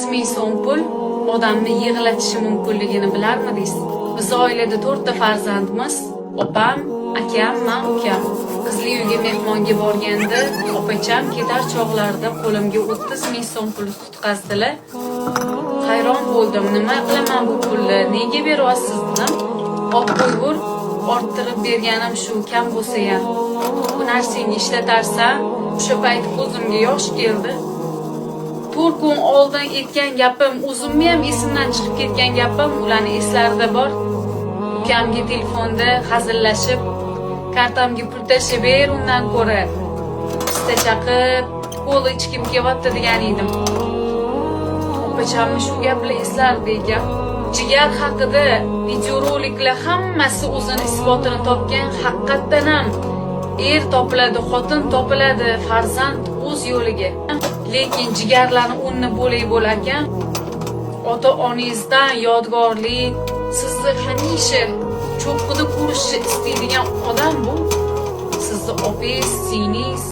30 ming so'm pul odamni yig'latishi mumkinligini bilarmidingiz? Biz oilada to'rtta farzandmiz: opam, akam, man, ukam. Qizli uyga mehmonga borganda opacham ketar chog'larida qo'limga 30 ming so'm pul tutqazdilar. Hayron bo'ldim. "Nima qilaman bu pulni, nega beryapsiz?" dedim. "Olib qo'ygur, orttirib berganim shu, kam bo'lsayam bu narsangga ishlatarsan." O'sha payt ko'zimga yosh keldi. 4 kun oldin aytgan gapim, o'zimni ham esimdan chiqib ketgan gapim ularni eslarida bor. Ukamga telefonda hazillashib, "Kartamga pul tashlab ber, undan ko'ra pista chaqib, kola ichgim kelyapti", degan edim. Opachamni shu gaplar eslardi ekan. Jigar haqida videoroliklar hammasi o'zini isbotini topgan. Haqiqatdan ham er topiladi, xotin topiladi, farzand o'z yo'liga, lekin jigarlarni o'rni bo'lak bo'larkan. Ota onangizdan yodgorlik, sizni hamisha cho'qqida ko'rishni istaydigan odam bu sizni opangiz, singlingiz.